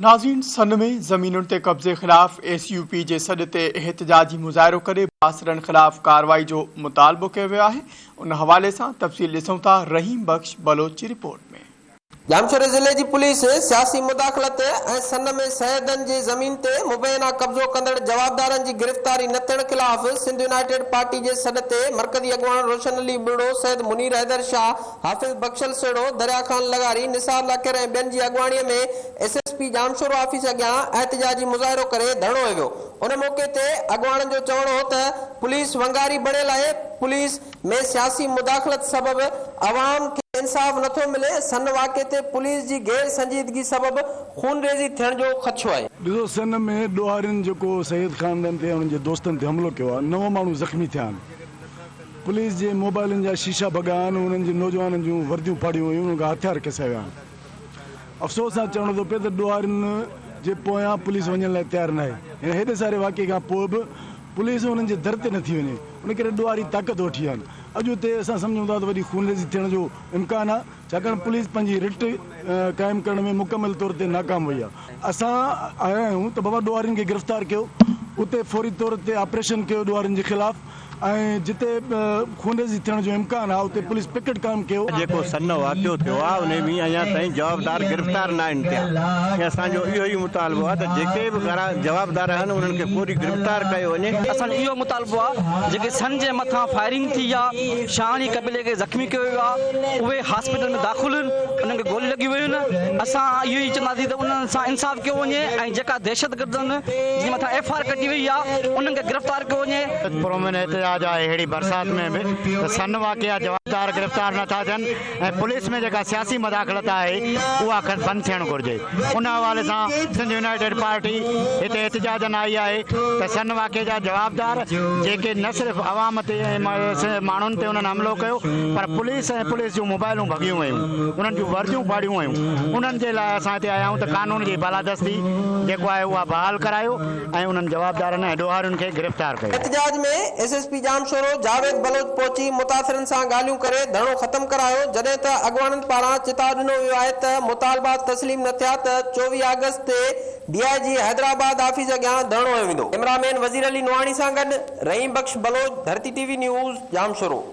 ناظرين سن ۾ زمينن تي قبضي خلاف ايس يو پي جي سڏ تي احتجاجي مظاهرو ڪري بااثرن خلاف ڪارروائي جو مطالبو ڪيو ويو آهي ان حوالي سان تفصيل ڏسون ٿا رحيم بخش بلوچ جي رپورٽ ۾. ڄامشوري ضلعي جي پوليس سياسي مداخلت ۽ سن ۾ سيدن جي زمين تي مبينا قبضو ڪندڙ جوابدارن جي گرفتاري نه ٿيڻ خلاف سنڌ يونائيٽيڊ پارٽي جي سڏ تي مرڪزي اڳواڻ روشن علي ٻرڙو، سيد منير حيدر شاهه، حافظ بخشل سيڙهو، دريا خان لغاري، نثار لاکير ۽ ٻين جي اڳواڻي ۾ S S P Jamshoro office اڳيان احتجاجي مظاهرو ڪري ڌرڻو هنيو ويو. ان موقعي تي اڳواڻن جو چوڻ هو ته پوليس ونگاري بڻيل آهي، پوليس ۾ سياسي مداخلت سبب عوام کي انصاف نٿو ملي، سن واقعي تي پوليس جي غير سنجيدگي سبب خونريزي ٿيڻ جو خدشو آهي. ڏسو سن ۾ ڏوهارين جيڪو سيد خاندان تي ۽ انهن جي دوستن تي حملو ڪيو آهي، نو ماڻهو زخمي ٿيا آهن. پوليس جي موبائلن جا شيشا ڀڳا آهن، انهن جي نوجوانن جون ورديون ڦاڙيون ويون، انهن کان هٿيار کسيا ويا آهن. افسوس سان چوڻو ٿو پئي ته ڏوهارين جي پويان پوليس وڃڻ لاء تيار ناهي. هن هيڏي ساري واقعي کان پوء به پوليس انهن جي در تي نٿي وڃي، ان ڪري ڏوهاري طاقت وٺي ويا آهن. اڄ اتي اسان سمجهون ٿا ته وڏي خونريزي ٿيڻ جو امڪان آهي، ڇاڪاڻ پوليس پنهنجي رٽ قائم ڪرڻ ۾ مڪمل طور تي ناڪام وئي آهي. اسان آيا آهيون ته بابا ڏوهارين کي گرفتار ڪيو، اتي فوري طور تي آپريشن ڪيو ڏوهارين جي خلاف. ۽ جتي خونريزي ٿيڻ جو امڪان آهي اتي پوليس پڪٽ قائم ڪيو. جيڪو سن واقعو ٿيو آهي انهي ۾ اڃا تائين جوابدار گرفتار ناهن ٿيا ۽ اسان جو اهو ئي مطالبو آهي ته جيڪي به جوابدار آهن انهن کي فوري گرفتار ڪيو وڃي. اسان جو اهو مطالبو آهي جيڪي سن جي مٿان فائرنگ ٿي آهي شاهاڻي قبيلي کي زخمي ڪيو ويو آهي اهي هاسپيٽل ۾ داخل آهن انهن کي گوليون لڳيون ويون آهن اسان اهو ئي چونداسين ته انهن سان انصاف ڪيو وڃي ۽ جيڪا دهشتگردن جي مٿان ايف I R ڪٽي وئي آهي انهن کي گرفتار ڪيو وڃي. پرامن احتجاج آهي اهڙي برسات ۾ به ته سن واقعا جوابدار گرفتار نٿا ٿين ۽ پوليس ۾ جيڪا سياسي مداخلت آهي اها بند ٿيڻ گهرجي ان حوالي سان سنڌ يونائيٽيڊ پارٽي هتي احتجاجن آئي آهي ته سن واقعي جا جوابدار جيڪي نه صرف عوام تي ۽ ماڻهن تي انهن حملو ڪيو پر پوليس ۽ پوليس جون موبائلون ڀڳيون ويون انهن جون ورديون ڦاڙيون ويون انهن جي لاء اسان هتي آيا آهيون ته قانون جي بالادستي جيڪو آهي اها بحال ڪرايو ۽ انهن جوابدارن ۽ ڏوهارين کي گرفتار ڪيو. احتجاج ۾ S S P Jamshoro Javed Baloch پهچي متاثرن سان ڳالهيون ڪري ڌرڻو ختم ڪرايو، جڏهن ته اڳواڻن پاران چتاء ڏنو ويو آهي ته مطالبا تسليم نه ٿيا ته 24 آگسٽ تي D I G Hyderabad office اڳيان ڌرڻو هنيو ويندو. ڪئميرا مين وزير علي نوحاڻي سان گڏ Rahim Bakhsh Baloch, Dharti T V news, Jamshoro.